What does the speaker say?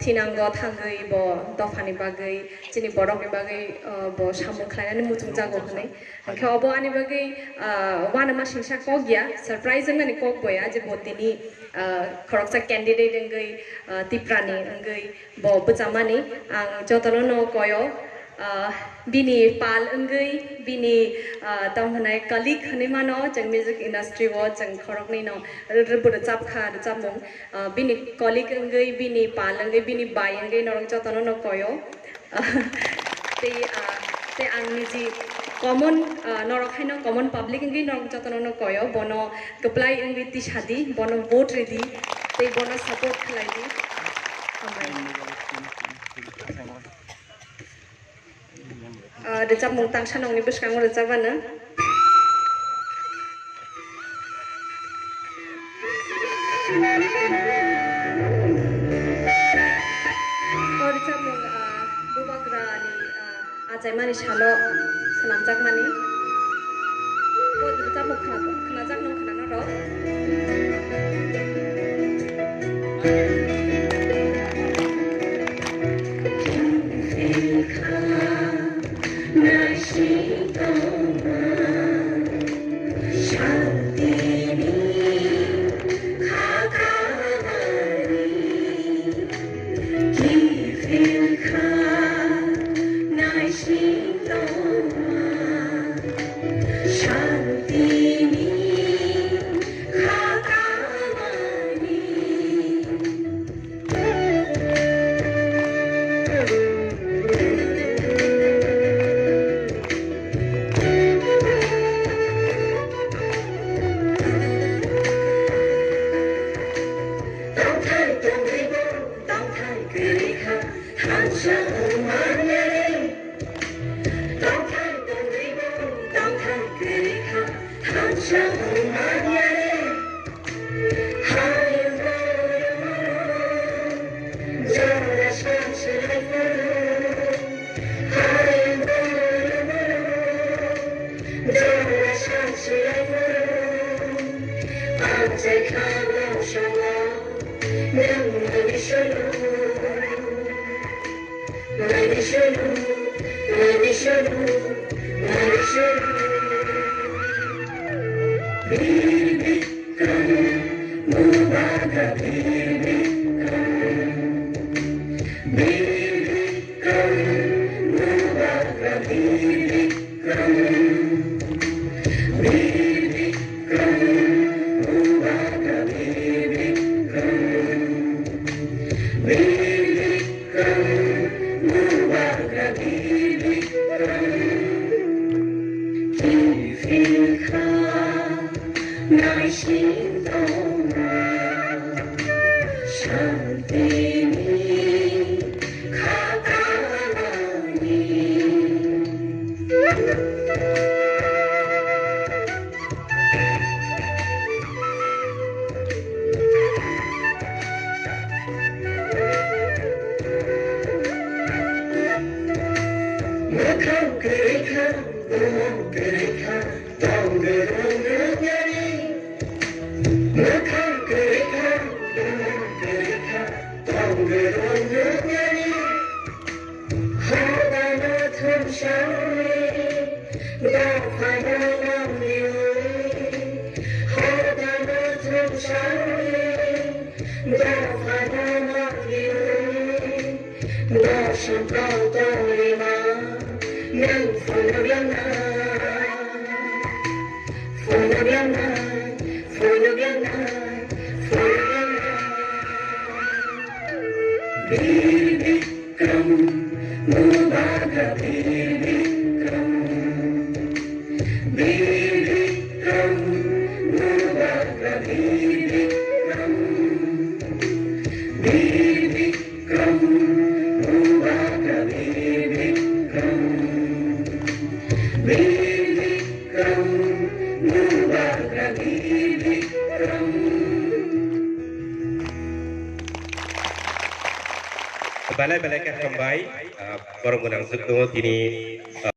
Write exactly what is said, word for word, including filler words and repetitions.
Sinango thangwi bo dophani bagwi, chini borokni bagwi, uh, bo samung khlainani muchungjago hwnwi. Hwnkhe obo ani bagwi, uh, uanama singsa kok ya, surprise wngnani kok bo ya, je bo tini, uh, khoroksa candidate wngwi, uh, Tiprani wngwi bo bwchamani. Ang jotono no koyo, uh, bini pal wngwi, bini, uh, tamo hwnai colleague hwnwi mano, chwng music industry o chwng khoroknwi no rw-, rw-, bo rwchap kha, rwchapmung. Ah, bini colleague wngwi, bini pal wngwi, bini bai wngwi norok jotono no koyo. Tei, ah, tei ang niji common, ah, norok haino common public wngwi norok jotono no koyo. Bono kwplai wngwi tisadi, bono vote ridi, tei bono support khlaidi. Hambai. Ah, rwchapmung tangsa nongni bwskango rwchapmano. O rwchapmung, ah, bubagrani, ah, achaimani salo swnamjakmani. O rwchapmung khna-, khnajak nung khna norok. Belai belai khe hambai, ah, borok gwnang jwk tongo tini, ah,